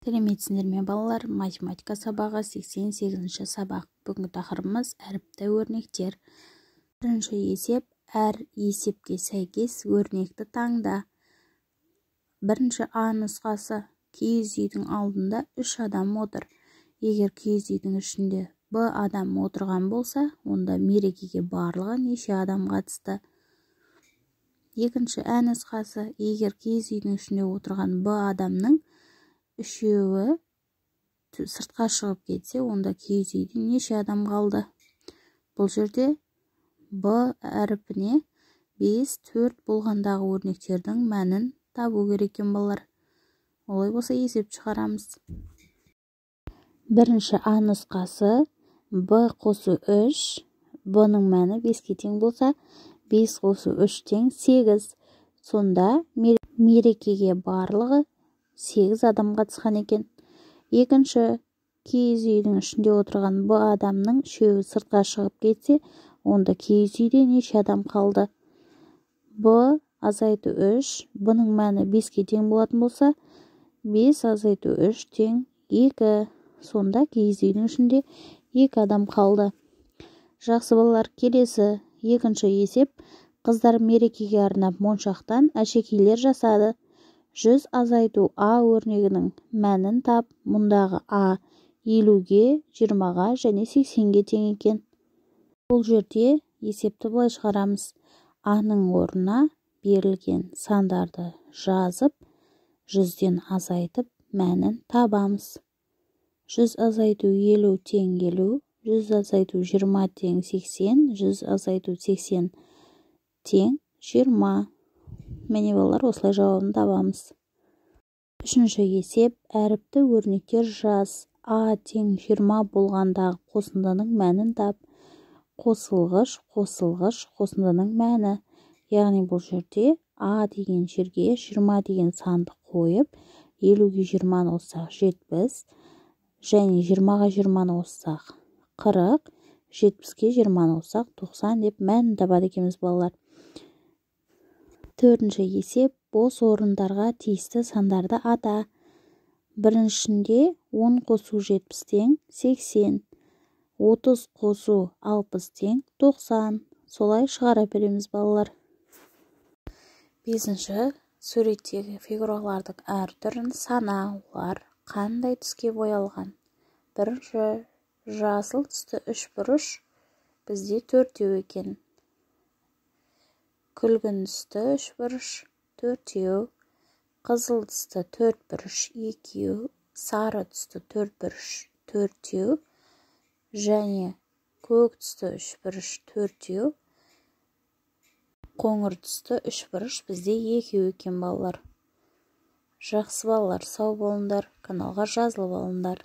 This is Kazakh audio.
Сәлеметсіңдер ме, балалар? Математика сабағы, 88-ші сабақ. Бүгінгі тақырыбымыз: әріпті өрнектер. Бірінші есеп: әр есепке сәйкес өрнекті таңда. Бірінші А нұсқасы: киіз үйдің алдында үш адам отыр. Егер киіз үйдің ішінде Б адам отырған болса, онда мерекеге барлығы неше адам қатысты? Екінші Ә нұсқасы: егер киіз үйдің ішінде отырған Б адамның үшеуі сыртқа шығып кетсе, онда киіз үйде неше адам қалды? Бұл жерде Б әрпіне 5, 4 болғандағы өрнектердің мәнін табу керек екен, балалар. Олай болса, есеп шығарамыз. Бірінші А нұсқасы: Б қосу 3, Б-ның мәні 5-ке тең болса, 5 қосу 3 тең 8. Сонда мерекеге барлығы 8 адам қатысқан екен. Екінші: киіз үйдің ішінде отырған Б адамның үшеуі сыртқа шығып кетсе, онда киіз үйде неше адам қалды? Б азайту 3, Б-ның мәні 5-ке тең болатын болса, 5 азайту 3 тең 2. Сонда киіз үйдің ішінде 2 адам қалды. Жақсы, балалар, келесі екінші есеп: қыздар мерекеге арнап моншақтан әшекейлер жасады. 100 азайту А өрнегінің мәнін тап. Мұндағы А 50-ге, 20-ға және 80-ге тең екен. Бұл жерде есепті былай шығарамыз: А-ның орнына берілген сандарды жазып, 100-ден азайтып, мәнін табамыз. 100 азайту 50 тең 50, 100 азайту 20 тең 80, 100 азайту 80 тең 20. Міне, балалар, осылай жауабын табамыз. Үшінші есеп: әріпті өрнектер жаз. А тең 20 болғандағы қосындының мәнін тап. Қосылғыш, қосылғыш, қосындының мәні. Яғни бұл жерде А деген жерге 20 деген санды қойып, 50-ге 20-ны қоссақ, 70, және 20-ға 20-ны қоссақ, 40, 70-ке 20-ны қоссақ, 90 деп мәнін табады екенбіз, балалар. Төртінші есеп: бос орындарға тиісті сандарды ата. Біріншінде 10 қосу 70 тең 80, 30 қосу 60 тең 90. Солай шығара береміз, балалар. Бесінші: суреттегі фигуралардың әр түрін сана. Олар қандай түске боялған? Бірінші жасыл түсті үш бұрыш бізде төртеу екен. Күлгін түсті үш бұрыш төртеу, қызыл түсті төрт бұрыш екеу, сары түсті төрт бұрыш төртеу және көк түсті үш бұрыш төртеу, қоңыр түсті үш бұрыш бізде екеу екен, балалар. Жақсы, балалар, сау болыңдар, каналға жазылып алыңдар.